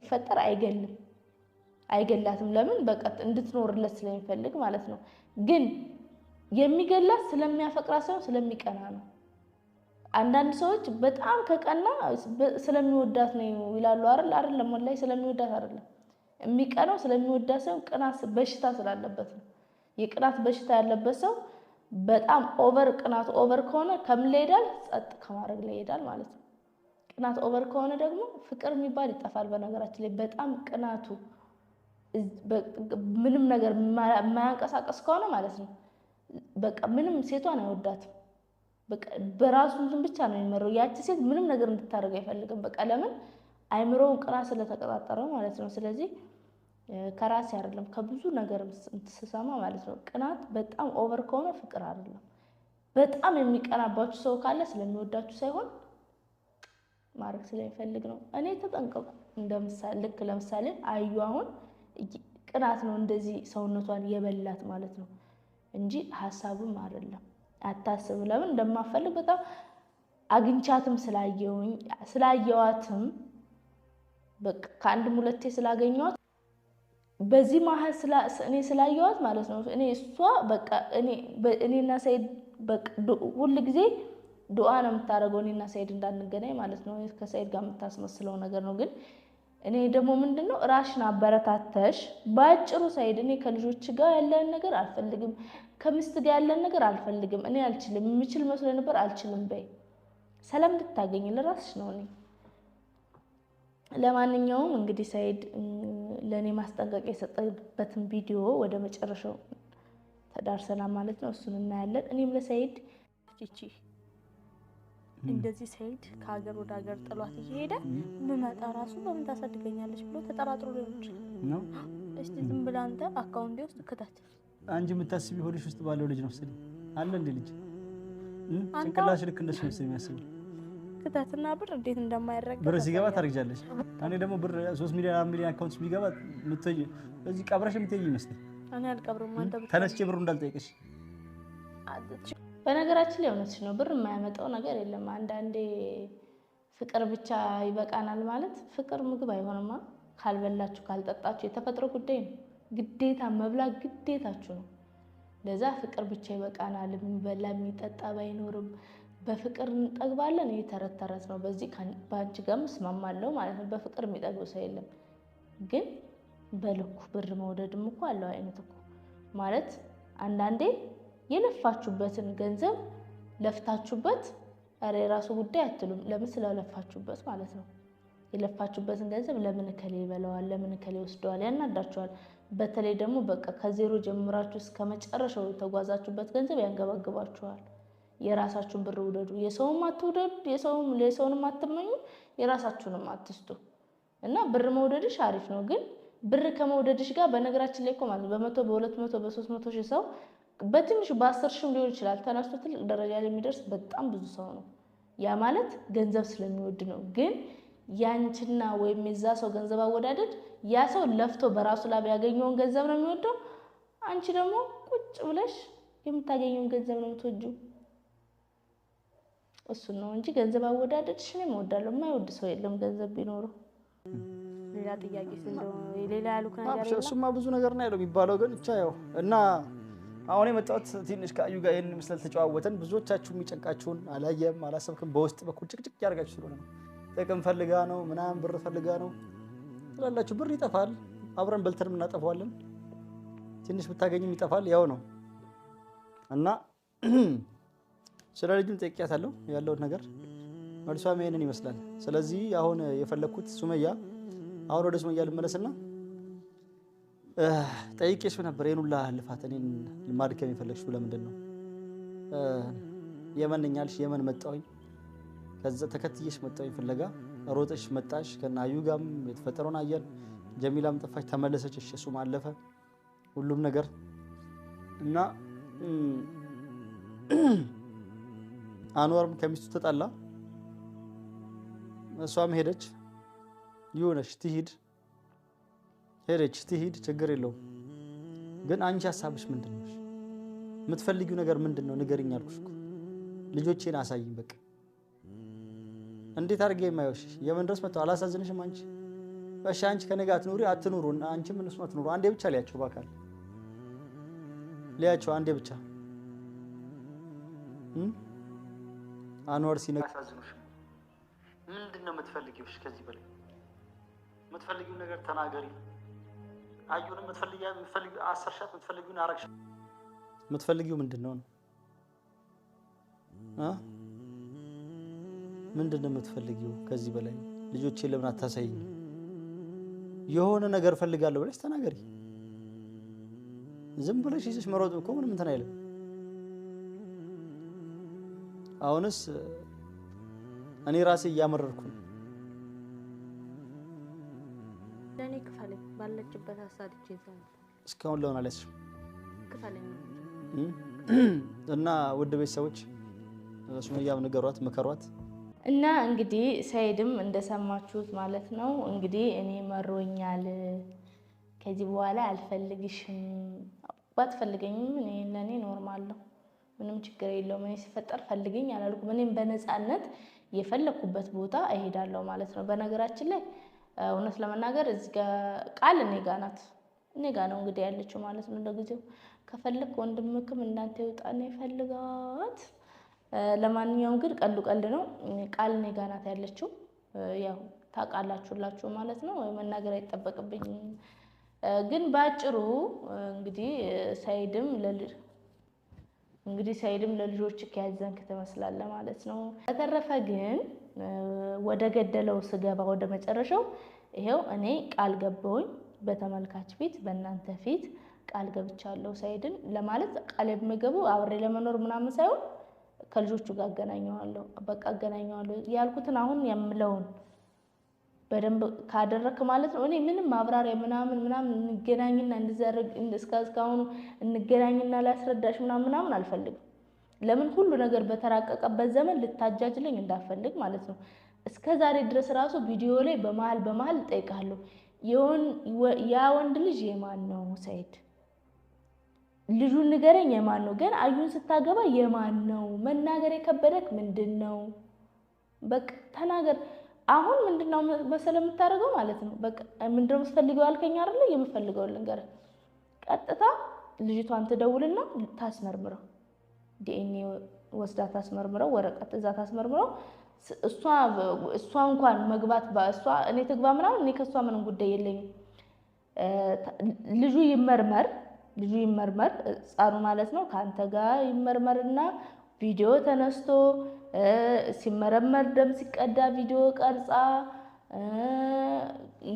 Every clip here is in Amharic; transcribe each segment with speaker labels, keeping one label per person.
Speaker 1: ቢፈጠር አይገልም፣ አይገላትም። ለምን? በቃ እንድትኖርለት ስለሚፈልግ ማለት ነው። ግን የሚገላት ስለሚያፈቅራት ሳይሆን ስለሚቀና ነው። አንዳንድ ሰዎች በጣም ከቀና ስለሚወዳት ነው ይላሉ። አይደል? አይደለም፣ ወላሂ ስለሚወዳት አይደለም የሚቀናው፣ ስለሚወዳት ሳይሆን ቅናት በሽታ ስላለበት ነው። የቅናት በሽታ ያለበት ሰው በጣም over፣ ቅናት over ከሆነ ከምን ላይ ይሄዳል? ጸጥ ከማድረግ ላይ ይሄዳል ማለት ነው። ቅናት over ከሆነ ደግሞ ፍቅር የሚባል ይጠፋል። በነገራችን ላይ በጣም ቅናቱ ምንም ነገር የማያንቀሳቀስ ከሆነ ማለት ነው፣ በቃ ምንም ሴቷን አይወዳትም። በቃ በራሱ እንትን ብቻ ነው የሚመራው። ያቺ ሴት ምንም ነገር እንድታደርግ አይፈልግም። በቃ ለምን? አይምሮውን ቅናት ስለተቆጣጠረው ማለት ነው። ስለዚህ ከራሴ አይደለም፣ ከብዙ ነገር ስሰማ ማለት ነው። ቅናት በጣም over ከሆነ ፍቅር አይደለም። በጣም የሚቀናባችሁ ሰው ካለ ስለሚወዳችሁ ሳይሆን ማድረግ ስለሚፈልግ ነው። እኔ ተጠንቀቁ። እንደምሳሌ ልክ ለምሳሌ አዩ አሁን ቅናት ነው እንደዚህ ሰውነቷን የበላት ማለት ነው እንጂ ሀሳብም አይደለም። አታስብ። ለምን እንደማፈልግ በጣም አግኝቻትም ስላየውኝ ስላየዋትም በቃ ከአንድም ሁለቴ ስላገኘዋት በዚህ መሀል እኔ ስላየዋት ማለት ነው። እኔ እሷ በቃ እኔና ሰይድ ሁል ጊዜ ዱዓ ነው የምታደርገው እኔና ሰይድ እንዳንገናኝ ማለት ነው። ከሰይድ ጋር የምታስመስለው ነገር ነው። ግን እኔ ደግሞ ምንድነው ራሽን አበረታተሽ በአጭሩ ሰይድ እኔ ከልጆች ጋር ያለን ነገር አልፈልግም፣ ከሚስት ጋር ያለን ነገር አልፈልግም፣ እኔ አልችልም፣ የምችል መስሎ ነበር አልችልም በይ። ሰላም እንድታገኝ ለራስሽ ነው። እኔ ለማንኛውም እንግዲህ ሰይድ ለእኔ ማስጠንቀቂያ የሰጠበትን ቪዲዮ ወደ መጨረሻው ተዳርሰናል ማለት ነው። እሱን እናያለን። እኔም ለሰይድ
Speaker 2: ቺቺ እንደዚህ ሰይድ ከሀገር ወደ ሀገር ጥሏት እየሄደ ምመጣ ራሱ በምን ታሳድገኛለች ብሎ ተጠራጥሮ ሊሆን ይችላል። እስቲ ዝም ብለህ አንተ አካውንቴ ውስጥ ክተት።
Speaker 3: አንቺ የምታስቢ ሆድሽ ውስጥ ባለው ልጅ ነው መሰለኝ። አለ እንደ ልጅ ጭንቅላትሽ ልክ እንደሱ መሰለኝ የሚያስበው።
Speaker 2: ክተትና ብር እንዴት እንደማይረገጥ
Speaker 3: ብር ሲገባ ታርግጃለሽ። እኔ ደግሞ ብር 3 ሚሊዮን 4 ሚሊዮን account ቢገባ የምትይ እዚህ ቀብረሽ የምትይ ይመስለኝ።
Speaker 2: እኔ አልቀብርም። አንተ ብቻ
Speaker 3: ተነስቼ ብሩ እንዳልጠይቅሽ።
Speaker 1: በነገራችን ላይ እውነትሽ ነው። ብር የማያመጣው ነገር የለም። አንዳንዴ ፍቅር ብቻ ይበቃናል ማለት ፍቅር ምግብ አይሆንማ። ካልበላችሁ ካልጠጣችሁ የተፈጥሮ ጉዳይ ነው። ግዴታ መብላት ግዴታችሁ ነው። ለዛ ፍቅር ብቻ ይበቃናል። የሚበላ የሚጠጣ ባይኖርም በፍቅር እንጠግባለን። ይህ ተረት ተረት ነው። በዚህ በአንቺ ጋርም እስማማለሁ ማለት ነው። በፍቅር የሚጠግብ ሰው የለም። ግን በልኩ ብር መውደድም እኮ አለው አይነት እኮ ማለት አንዳንዴ የለፋችሁበትን ገንዘብ ለፍታችሁበት ኧረ የራሱ ጉዳይ አትሉም። ለምን? ስለለፋችሁበት ማለት ነው። የለፋችሁበትን ገንዘብ ለምን እከሌ ይበላዋል፣ ለምን እከሌ ይወስደዋል፣ ያናዳችኋል። በተለይ ደግሞ በቃ ከዜሮ ጀምራችሁ እስከ መጨረሻው የተጓዛችሁበት ገንዘብ ያንገበግባችኋል። የራሳችሁን ብር ውደዱ። የሰውም አትውደዱ፣ የሰውንም አትመኙ፣ የራሳችሁንም አትስጡ። እና ብር መውደድሽ አሪፍ ነው። ግን ብር ከመውደድሽ ጋር በነገራችን ላይ እኮ ማለት በ100 በ200 በ300 ሺህ ሰው በትንሹ በ10 ሺህም ሊሆን ይችላል ተነስቶ ትልቅ ደረጃ ላይ የሚደርስ በጣም ብዙ ሰው ነው። ያ ማለት ገንዘብ ስለሚወድ ነው። ግን ያንቺና ወይም የዛ ሰው ገንዘብ አወዳደድ ያ ሰው ለፍቶ በራሱ ላብ ያገኘውን ገንዘብ ነው የሚወደው። አንቺ ደግሞ ቁጭ ብለሽ የምታገኘውን ገንዘብ ነው የምትወጂው። እሱን ነው እንጂ ገንዘብ አወዳደድሽ እኔም እወዳለሁ። የማይወድ ሰው የለም ገንዘብ ቢኖረው።
Speaker 2: ሌላ ጥያቄ ሌላ ያሉት ነገር የለም።
Speaker 3: እሱማ ብዙ ነገር ነው ያለው የሚባለው ግን ብቻ ያው እና አሁን የመጣሁት ትንሽ ከአዩ ጋር ይሄን ምስል ተጨዋወተን። ብዙዎቻችሁ የሚጨንቃችሁን አላየም አላሰብክም በውስጥ በኩል ጭቅጭቅ ያደርጋችሁ ስለሆነ ነው። ጥቅም ፈልጋ ነው ምናምን ብር ፈልጋ ነው ትላላችሁ። ብር ይጠፋል፣ አብረን በልተንም እናጠፋዋለን። ትንሽ ብታገኝም ይጠፋል፣ ያው ነው እና ስለ ልጁም ጠይቄያታለሁ ያለውን ነገር መልሷም ይሄንን ይመስላል። ስለዚህ አሁን የፈለኩት ሱመያ አሁን ወደ ሱመያ ልመለስና ጠይቄሽ ነበር። ይሄን ሁላ ልፋት እኔን ማድከም የፈለግሽው ለምንድን ነው? የመን ነኝ አልሽ፣ የመን መጣሁኝ፣ ከዛ ተከትዬሽ መጣሁኝ ፍለጋ ሮጠሽ መጣሽ። ከነ አዩ ጋርም የተፈጠረውን አየን። ጀሚላም ጠፋች፣ ተመለሰች። እሺ እሱም አለፈ ሁሉም ነገር እና አንዋርም ከሚስቱ ተጣላ፣ እሷም ሄደች። ይሁነሽ ትሂድ፣ ሄደች ትሂድ፣ ችግር የለውም። ግን አንቺ ሀሳብሽ ምንድን ነው? የምትፈልጊው ነገር ምንድን ነው? ንገሪኝ አልኩሽ እኮ። ልጆቼን አሳይኝ በቃ። እንዴት አድርጌ የማየውሽ? የመን ድረስ መጥተው አላሳዝንሽም? አንቺ እሺ አንቺ ከኔ ጋር አትኑሪ አትኑሩ፣ አንቺም እነሱም አትኑሩ። አንዴ ብቻ ሊያቸው፣ በአካል ሊያቸው አንዴ ብቻ። አንዋር ሲነግር አሳዝኑሽ። ምንድን ነው የምትፈልጊው? እሺ ከዚህ በላይ የምትፈልጊው ነገር ተናገሪ። አዩንም የምትፈልጊው አሰርሻት፣ የምትፈልጊውን አረግሻት። የምትፈልጊው ምንድን ነው? ምንድን ነው የምትፈልጊው ከዚህ በላይ? ልጆቼን ለምን አታሳይኝ? የሆነ ነገር ፈልጋለሁ ብለሽ ተናገሪ። ዝም ብለሽ ይዘሽ መሮጥ እኮ ምንም እንትን አይልም። አሁንስ እኔ ራሴ እያመረርኩ ነው።
Speaker 2: ለእኔ ክፈለኝ፣ ባለችበት አሳድጄ ይዛለሁ።
Speaker 3: እስካሁን ለሆን አልያዝሽም።
Speaker 2: ክፈለኝ።
Speaker 3: እና ውድ ቤተሰቦች ሱመያም ንገሯት፣ ምከሯት።
Speaker 1: እና እንግዲህ ሰይድም እንደሰማችሁት ማለት ነው። እንግዲህ እኔ መሮኛል፣ ከዚህ በኋላ አልፈልግሽም፣ ባትፈልገኝም እኔ ለእኔ normal ነው፣ ምንም ችግር የለውም። እኔ ሲፈጠር ፈልገኝ አላልኩም። እኔም በነፃነት የፈለግኩበት ቦታ እሄዳለሁ ማለት ነው። በነገራችን ላይ እውነት ለመናገር እዚህ ጋ ቃል እኔ ጋ ናት፣ እኔ ጋ ነው እንግዲህ ያለችው ማለት ነው። ለጊዜው ከፈለግ ወንድምክም እንዳንተ ይውጣና ይፈልጋት። ለማንኛውም ግን ቀልዱ ቀልድ ነው። ቃል እኔ ጋ ናት ያለችው፣ ያው ታውቃላችሁላችሁ ማለት ነው። መናገር አይጠበቅብኝም። ግን በአጭሩ እንግዲህ ሰይድም ለልጆች ያዘንክ ትመስላለህ ማለት ነው። በተረፈ ግን ወደ ገደለው ስገባ ወደ መጨረሻው ይሄው እኔ ቃል ገባሁኝ በተመልካች ፊት በእናንተ ፊት ቃል ገብቻለሁ። ሰይድን ለማለት ቃል የምገባው አብሬ ለመኖር ምናምን ሳይሆን ከልጆቹ ጋር አገናኘዋለሁ፣ በቃ አገናኘዋለሁ ያልኩትን አሁን የምለውን በደንብ ካደረክ ማለት ነው። እኔ ምንም ማብራሪያ ምናምን ምናምን እንገናኝና እንድዘርግ እስካሁኑ እንገናኝና ላስረዳሽ ምናምን ምናምን አልፈልግም። ለምን ሁሉ ነገር በተራቀቀበት ዘመን ልታጃጅለኝ እንዳፈልግ ማለት ነው። እስከ ዛሬ ድረስ ራሱ ቪዲዮ ላይ በመሀል በመሀል እጠይቃለሁ። ያ ወንድ ልጅ የማን ነው? ሰይድ ልጁን ንገረኝ፣ የማን ነው? ግን አዩን ስታገባ የማን ነው? መናገር የከበደክ ምንድን ነው? በቃ ተናገር። አሁን ምንድነው መሰለ የምታደርገው ማለት ነው። በቃ ምንድነው የምትፈልገው አልከኝ አይደለ? የምፈልገው ልንገርህ። ቀጥታ ልጅቷን ትደውልና ታስመርምረው፣ ዲኤንኤ ወስዳ ታስመርምረው፣ ወረቀት እዛ ታስመርምረው። እሷ እንኳን መግባት እሷ እኔ ትግባ ምናምን እኔ ከእሷ ምንም ጉዳይ የለኝም። ልጁ ይመርመር፣ ልጁ ይመርመር፣ ሕፃኑ ማለት ነው። ከአንተ ጋር ይመርመርና ቪዲዮ ተነስቶ ሲመረመር ደም ሲቀዳ ቪዲዮ ቀርጻ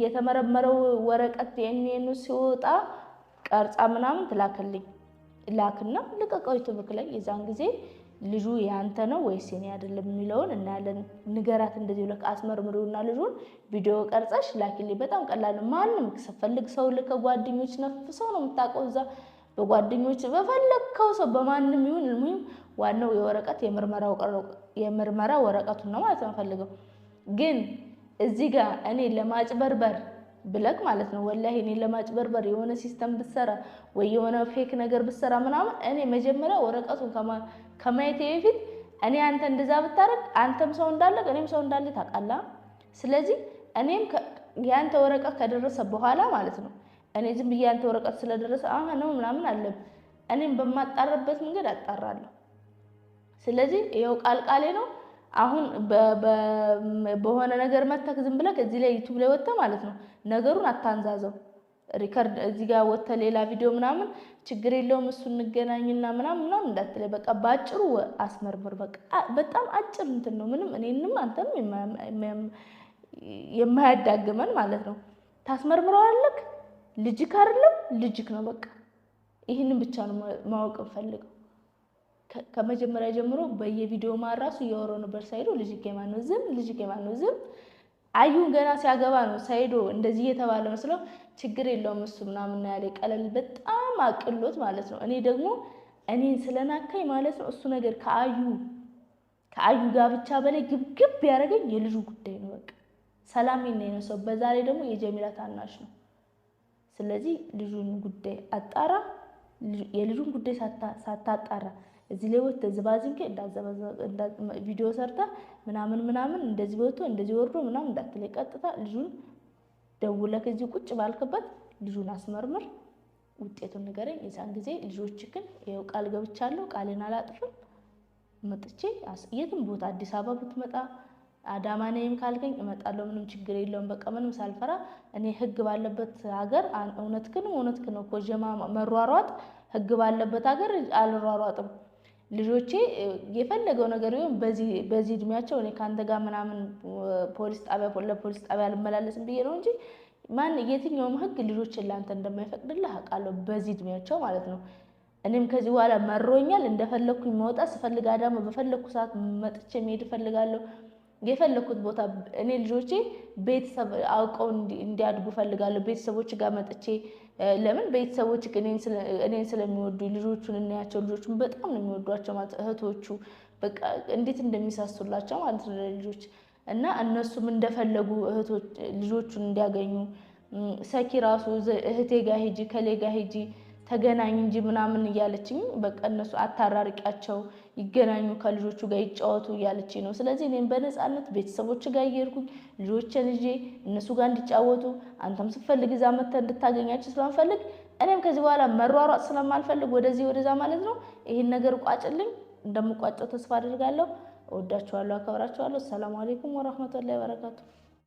Speaker 1: የተመረመረው ወረቀት ዲኤንኤኑ ሲወጣ ቀርጻ ምናምን ትላክልኝ። ላክና ልቀቀው ዩቲዩብ ላይ። የዛን ጊዜ ልጁ ያንተ ነው ወይስ የኔ አይደለም የሚለውን እናያለን። ንገራት እንደዚህ ብለህ አስመርምሪውና ልጁን ቪዲዮ ቀርጸሽ ላኪልኝ። በጣም ቀላል ነው። ማንም ስትፈልግ ሰው ልከህ ጓደኞች ነፍሰው ነው የምታውቀው እዛ በጓደኞች በፈለግከው ሰው በማንም ይሁን ሙሂም ዋናው የወረቀት የምርመራ ወረቀቱን ነው ማለት ነው ፈልገው። ግን እዚህ ጋር እኔ ለማጭበርበር ብለክ ማለት ነው ወላሂ እኔ ለማጭበርበር የሆነ system ብትሰራ ወይ የሆነ fake ነገር ብትሰራ ምናምን እኔ መጀመሪያ ወረቀቱን ከማየቴ በፊት እኔ አንተ እንደዛ ብታረግ አንተም ሰው እንዳለ እኔም ሰው እንዳለ ታውቃለህ። ስለዚህ እኔም ያንተ ወረቀት ከደረሰ በኋላ ማለት ነው እኔ ዝም ብዬ አንተ ወረቀት ስለደረሰ አሃ ነው ምናምን አለም እኔም በማጣራበት መንገድ አጣራለሁ። ስለዚህ ይኸው ቃል ቃሌ ነው። አሁን በሆነ ነገር መተክ ዝም ብለህ እዚህ ላይ ዩቲዩብ ላይ ወጥተህ ማለት ነው ነገሩን አታንዛዘው። record እዚህ ጋር ወጥተህ ሌላ ቪዲዮ ምናምን ችግር የለውም እሱ እንገናኝና ምናምን ምናምን እንዳትለኝ። በቃ ባጭሩ አስመርምር። በቃ በጣም አጭር እንትን ነው ምንም እኔንም አንተም የማያዳግመን ማለት ነው። ታስመርምረዋለህ። ልጅክ አይደለም ልጅክ ነው። በቃ ይህንን ብቻ ነው ማወቅ እንፈልገው። ከመጀመሪያ ጀምሮ በየቪዲዮ ማራሱ እያወራሁ ነበር። ሳይዶ ልጅክ የማን ነው ዝም፣ ልጅክ የማን ነው ዝም። አዩን ገና ሲያገባ ነው ሳይዶ እንደዚህ እየተባለ መስለው ችግር የለውም እሱ ምናምን ያለ ቀለል በጣም አቅሎት ማለት ነው። እኔ ደግሞ እኔን ስለናካኝ ማለት ነው እሱ ነገር ከአዩ ጋር ብቻ በላይ ግብግብ ያደረገኝ የልጁ ጉዳይ ነው። በቃ ሰላሜን ነው የነሳው። በዛ ላይ ደግሞ የጀሚላ ታናሽ ነው። ስለዚህ ልጁን ጉዳይ አጣራ። የልጁን ጉዳይ ሳታጣራ እዚህ ላይ ወጥተህ ዝባዝንኬ ቪዲዮ ሰርተህ ምናምን ምናምን እንደዚህ ወጥቶ እንደዚህ ወርዶ ምናምን እንዳትለኝ። ቀጥታ ልጁን ደውለህ እዚህ ቁጭ ባልክበት ልጁን አስመርምር፣ ውጤቱን ንገረኝ። የዛን ጊዜ ልጆችህን ይኸው ቃል ገብቻለሁ፣ ቃሌን አላጥፍም። መጥቼ የትም ቦታ አዲስ አበባ ብትመጣ አዳማ ነይም ካልከኝ እመጣለሁ። ምንም ችግር የለውም። በቃ ምንም ሳልፈራ እኔ ህግ ባለበት ሀገር እውነትህን እውነትህን ነው እኮ ጀማ መሯሯጥ ህግ ባለበት ሀገር አልሯሯጥም። ልጆቼ የፈለገው ነገር ቢሆን በዚህ እድሜያቸው እኔ ከአንተ ጋር ምናምን ፖሊስ ጣቢያ ለፖሊስ ጣቢያ አልመላለስም ብዬ ነው እንጂ ማን የትኛውም ህግ ልጆችን ለአንተ እንደማይፈቅድልህ አውቃለሁ። በዚህ እድሜያቸው ማለት ነው። እኔም ከዚህ በኋላ መሮኛል። እንደፈለግኩኝ መውጣት ስፈልግ አዳማ በፈለግኩ ሰዓት መጥቼ መሄድ እፈልጋለሁ። የፈለግኩት ቦታ እኔ ልጆቼ ቤተሰብ አውቀው እንዲያድጉ እፈልጋለሁ። ቤተሰቦች ጋር መጥቼ ለምን ቤተሰቦች እኔን ስለሚወዱ ልጆቹን እናያቸው። ልጆቹን በጣም ነው የሚወዷቸው ማለት እህቶቹ በቃ እንዴት እንደሚሳሱላቸው ማለት ነው ልጆች እና እነሱም እንደፈለጉ እህቶች ልጆቹን እንዲያገኙ ሰኪ ራሱ እህቴ ጋር ሂጂ ከሌ ጋር ሂጂ ተገናኝ እንጂ ምናምን እያለችኝ በቃ እነሱ አታራርቂያቸው፣ ይገናኙ፣ ከልጆቹ ጋር ይጫወቱ እያለችኝ ነው። ስለዚህ እኔም በነፃነት ቤተሰቦች ጋር እየሄድኩኝ ልጆችን ይዤ እነሱ ጋር እንዲጫወቱ አንተም ስትፈልግ እዛ መተህ እንድታገኛቸው ስለምፈልግ እኔም ከዚህ በኋላ መሯሯጥ ስለማልፈልግ ወደዚህ ወደዛ ማለት ነው። ይህን ነገር ቋጭልኝ። እንደምቋጨው ተስፋ አድርጋለሁ። እወዳችኋለሁ፣ አከብራችኋለሁ። ሰላም አሌይኩም ወረህመቱላሂ ወበረካቱ።